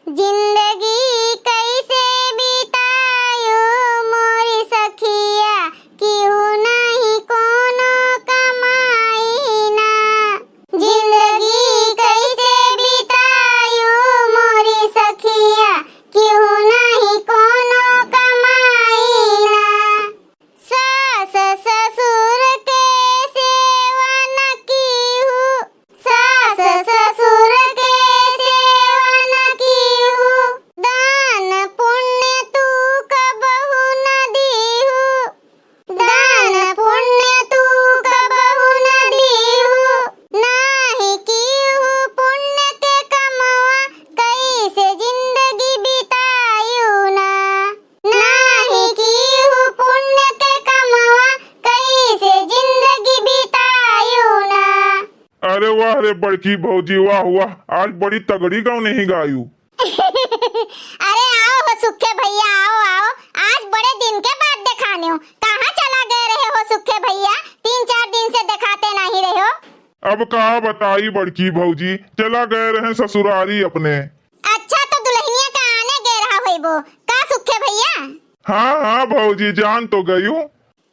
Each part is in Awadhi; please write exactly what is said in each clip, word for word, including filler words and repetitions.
जिंदगी कैसे बितायू मोरी सखिया, केहू नाही कोनो कमाई ना। जिंदगी कैसे बितायू मोरी सखिया, केहू नाही कोनो कमाई ना। सास ससुर के सेवा न कीहू, सास ससुर के सेवा न कीहू, दान पुण्य तू कबहू न दीहू, दान पुण्य तू कबहू न दीहू, नाही कीहू पुण्य के कमवा, कैसे जिंदगी बितायू ना। नाही कीहू पुण्य के कमवा, कैसे जिंदगी बितायू ना। अरे वाह रे बड़की भौजी, वाह वाह, आज बड़ी तगड़ी गवनही गायू। अरे आओ हो सुखे भइया, आओ आओ, आज बड़े दिन के बाद देखानेउ। कहाँ चला गए रहे हो सुखे भइया, तीन चार दिन से देखाते नाही रहे हो। अब का बताई बड़की भौजी, चला गए रहे ससुरारी अपने। अच्छा, तो दुलहिनिया का आने गए रहा होइबो का सुखे भइया? हाँ हाँ भौजी, जान तो गयू।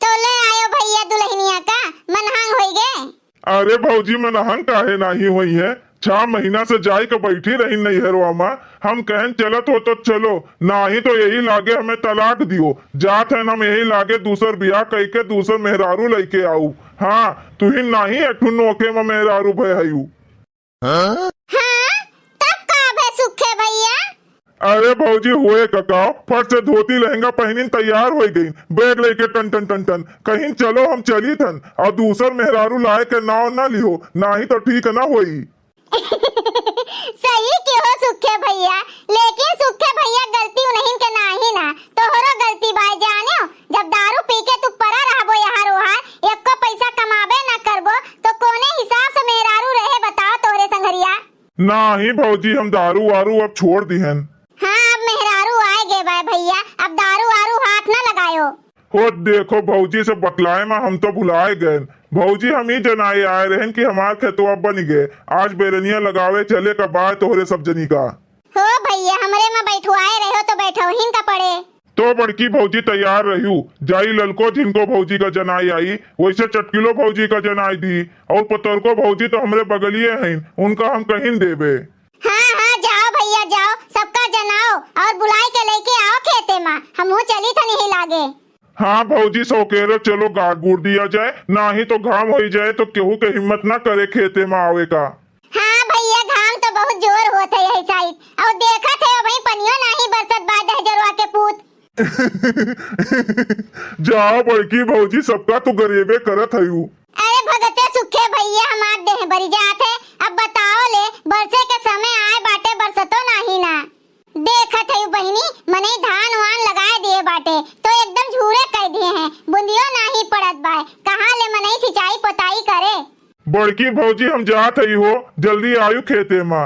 तो ले आयो भइया दुलहिनिया का, मनहंग होइगे। अरे भौजी, मनहंग काहे नाही होइहैं? छह महीना से जाइके बैठी रही नैहरवा मा। हम कहेन चलत हो तो चलो, नाही तो यही लागे हमें तलाक दियो। जात हन हम यही लागे दूसर बियाह कइके दूसर मेहरारू लइके आऊ। हाँ, तुहिन नाही एक ठो नोखे मा मेहरारू भय हयू। हाँ? हाँ, तब का भय सुखे भइया? अरे भौजी, होए का का, फट से धोती लहंगा पहिनिन तैयार होइ गइन, बैग लइके टन टन टन टन, कहिन चलो हम चलित हन, अउर दूसर मेहरारू लाए के नाव न लिहो, नाही तो ठीक न होई। सही किहो सुखे भइया, लेकिन सुखे भइया गलती उन्हीं के नाही ना, तोहरो गलती बाय जानेउ, जब दारू पी के तू परा रहबो यहार ओहार, एको पैसा कमाबे न करबो, तो कोने हिसाब से मेहरारू रहे बताओ तोहरे संघरिया? नाही भौजी, हम दारू वारू अब छोड़ दिहन। हाँ, अब मेहरारू आए गे बाय भइया, अब दारू वारू हाथ न लगायो। हो देखो भौजी से बतलाए मा हम तो भुलाए गएन। भौजी हम ई जनाए आए रहेन कि हमार खेतवा बनि गए, आज बैरनिया लगावे चले का बाय तोहरे सब जनी का। हो भइया, हमरे मा बैठवाए रहो तो बैठवहिन का पड़े। तो बड़की भौजी तैयार रह्यू, जाई ललको झिनको भौजी का जनाई आई, वैसे चटकिलो भौजी का जनाई दी, अउर पतरको भौजी तो हमरे बगलिए हईन, उनका हम कहिन देबे। हाँ हाँ, जाओ भइया जाओ, सबका जनाओ अउर बुलाइके लइके आओ खेते मा, हमहू चलित हन यही लागे। हाँ भौजी, सौकेरे चलो गाड़ गुड़ दिया जाए, नाही तो घाम होइ जाए तो केहू के हिम्मत ना करे खेते मा आवे का। हाँ भइया, घाम तो बहुत जोर होत है यही साइड, अउर देखत है अबहीं पनियो नाही बरसत बा दहजरवा के पूत। जाओ बड़की भौजी, सबका तो गरेबे करत हयू। अरे भगते सुखे भइया, हमार देह बरि जात है। अब बताओ ले, बरसे के समय आए बाटे, बरसतो नाही ना। देखत हयू बहिनी, मनई धान वान लगाए दिए बाटे, तो एकदम झूरे कर दिए हैं, बुंदियो नाही पड़त बाय, कहाँ ले मनई सिंचाई पोताई करे। बड़की भौजी, हम जात हई हो, जल्दी आयु खेते मा।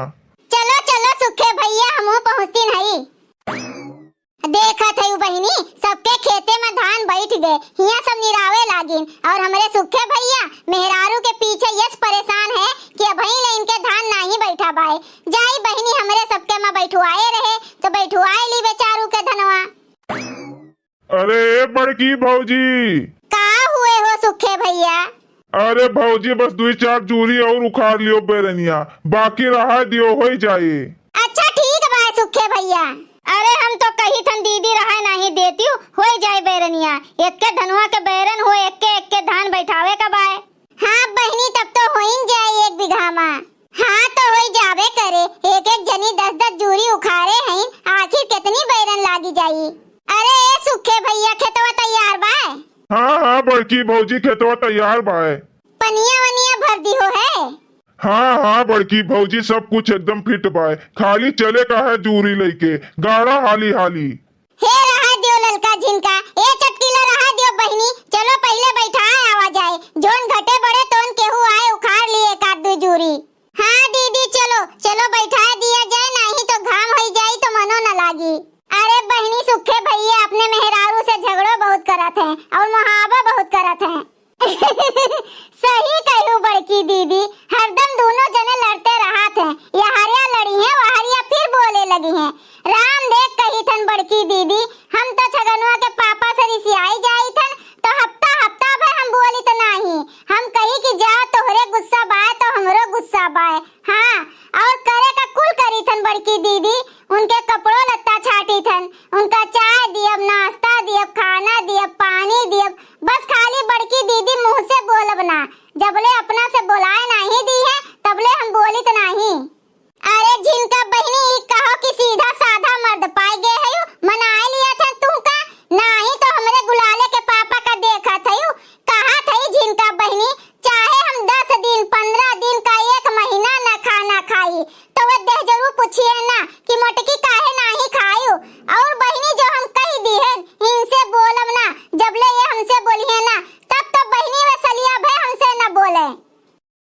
चलो चलो सुखे भइया, हमहू पहुँचतीन हई। देखत हई बहिनी, सबके खेते मा धान बैठ गए, हियाँ सब निरावे लागिन, अउर हमरे सुखे भइया मेहरारू के पीछे यस परेशान है कि अबहीं ले इनके धान नाही बैठा बाय। जाई बहिनी, हमरे सबके मा बैठवाए रहे, तो बैठवाए ली बेचारू के धनवा। अरे ए बड़की भौजी। का हुए हो सुखे भइया? अरे भौजी, बस दुई चार जूरी अउर उखार लियो बैरनिया, बाकी रहा दियो, होइ जाई। अच्छा ठीक बाय सुखे भइया। अरे हम तो कहित हन दीदी रहा नाही देतिउ, होइ जाए बैरनिया, एक्के धनवा के बैरन हो, एक्के एक्के धान बैठावे का बाय। हाँ बहिनी, तब तो होइन जाई एक बीघा मा। हाँ, तो होई जाबे करे, एक एक जनी दस दस जूरी उखारे हईन, आखिर केतनी बैरन लागि जाई। अरे ए सुखे भइया, खेतवा तैयार बाय? हाँ, हाँ, बड़की भौजी, खेतवा तैयार बाय। पनिया वनिया भर दिहो है? हाँ, हाँ, बड़की भौजी, सब कुछ एकदम फिट बाय, खाली चले का है जूरी लइके, गाड़ा हाली हाली। हे रहा दियो ललका झिनका, ए चटकीला रहा दियो बहिनी, चलो पहिले बैठाए आवा जाए, जोन घटे बड़े तोन केहू आए उखार ली एक आध दुई जूरी। हाँ दीदी चलो, चलो बैठाए दिया जाए, नाही तो घाम होई जाई तो मनो न लागी। अरे बहिनी सुखे भइया अपने मेहरारू से झगड़ो बहुत करत हैं अउर मुहाबा बहुत करत हैं। सही कहू बड़की दीदी, हरदम दूनो जने लड़ते रहत हैं, यहरिया लड़िहैं, वहरिया फिर बोले लगिहैं, राम देख कहिथन बड़की दीदी, हम तो छगनुआ के पापा से रिसियाई जाइथन, तो हफ्ता हफ्ता भर हम बोलित नाही। हम कही कि जा तोहरे गुस्सा बाय तो हमरो गुस्सा बाय। हाँ, और करे का कुल करीथन बड़की दीदी, उनके कपड़ो लत्ता छाटीथन, उनका चाय दियब, नाश्ता दियब, खाना दियब, पानी दियब, बस खाली बड़की दीदी मुँह से बोलब ना, जबले अपना से बोलाए नाही दी है, तबले हम बोलित नाही। अरे झिनका बहिनी, ई कहो कि सीधा साधा मर्द पाए गए हयू, मनाए लिया थे तुमका, नाही तो हमरे गुलाले के पापा का देखत हयू। कहा थई झिनका बहिनी, चाहे हम दस दिन, पन्द्रह दिन का एक महीना न खाना खाई, तो वे देहजरू पूछिए ना कि मोटकी काहे नाही खायू। और बहिनी जो हम कही दी है, इनसे बोलब ना, जबले ये हमसे बोलिए ना, तब तो बहिनी वे सलिया भे हमसे न बोले।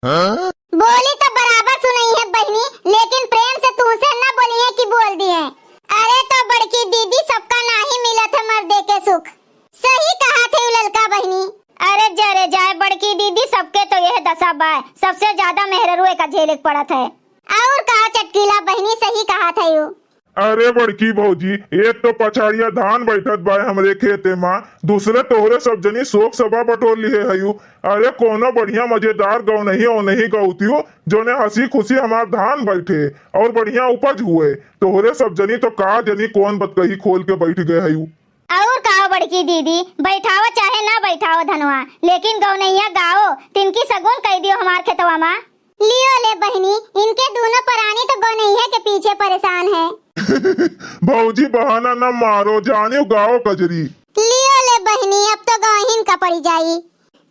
हाँ? बोली तो बराबर सुनइहे बहिनी, लेकिन प्रेम से तुहसे न बोलिहे कि बोल दिहे। अरे तो बड़की दीदी, सबका नाही मिलत है मर्दे के सुख। सही कहा थे ललका बहिनी। अरे जरे जाए बड़की दीदी, सबके तो यह दशा बाय, सबसे ज्यादा मेहररुए का झेले के पड़त है। और कहा चटकीला बहिनी, सही कहा थे यू। अरे बड़की भौजी, एक तो पछाड़िया धान बैठत बाय हमरे खेते मा, दूसरे तोहरे सब जनी शोक सभा बटोर लिहे हयू। अरे कोनो बढ़िया मजेदार गौनही औनही गौतियो, जोने हँसी खुशी हमार धान बैठे और बढ़िया उपज हुए। तोहरे सब जनी तो का जनी कौन बतकही खोल के बैठ गए हयू। और काओ बड़की दीदी, बैठाओ चाहे ना बैठाओ धनवा, लेकिन गौनैया गाओ, तिनकी सगुन कह दियो हमार खेतवा मा। लियो ले बहिनी, इनके दूनो परानी तो गौनैया के पीछे परेशान है। भौजी बहाना न मारो, जानियो गाओ कजरी। लियो ले बहिनी, अब तो गाहिन का पड़ी जाई।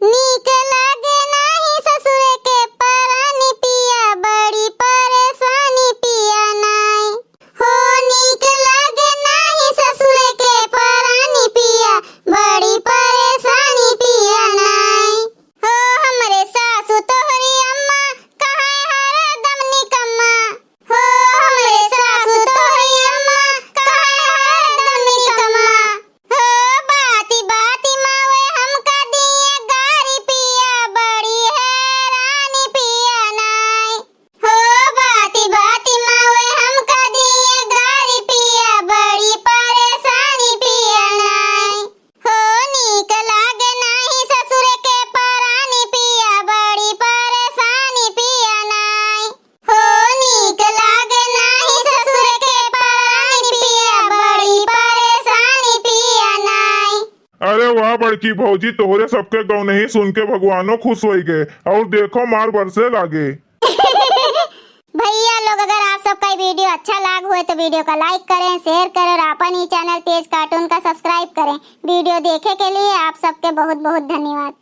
नीक लागे नाही ससुर के परानी पिया, बड़ी परेशानी पिया नाई। हो नीक लागे नाही ससुर के परानी पिया, बड़ी परेशानी पिया नाई। हो हमरे सासु तोहरी अम्मा, कहाँ हरदम निकम्मा। हो हमरे सासु तोहरी अम्मा, कहाँ हरदम निकम्मा। हो बाती बाती मा वे हमका दिए गारी पिया, बड़ी हैरानी पिया नाई। हो बाती बाती मा वे हमका दिए गारी पिया, बड़ी परेशानी पिया नाई। हो नीक लागे नाही ससुर के परानी पिया, बड़ी परेशानी पिया नाई। हो नीक लागे नाही ससुर के परानी पिया, बड़ी परेशानी पिया नाई। अरे वाह बड़की भौजी, तोहरे सबके गौनही सुन के भगवानो खुश होई गए। और देखो मार बरसे लागे। भैया लोग, अगर आप सबका ये video अच्छा लाग हुए तो video का like करें, share करें और अपन ही channel तेज cartoon का subscribe करें। Video देखे के लिए आप सबके बहुत बहुत धन्यवाद।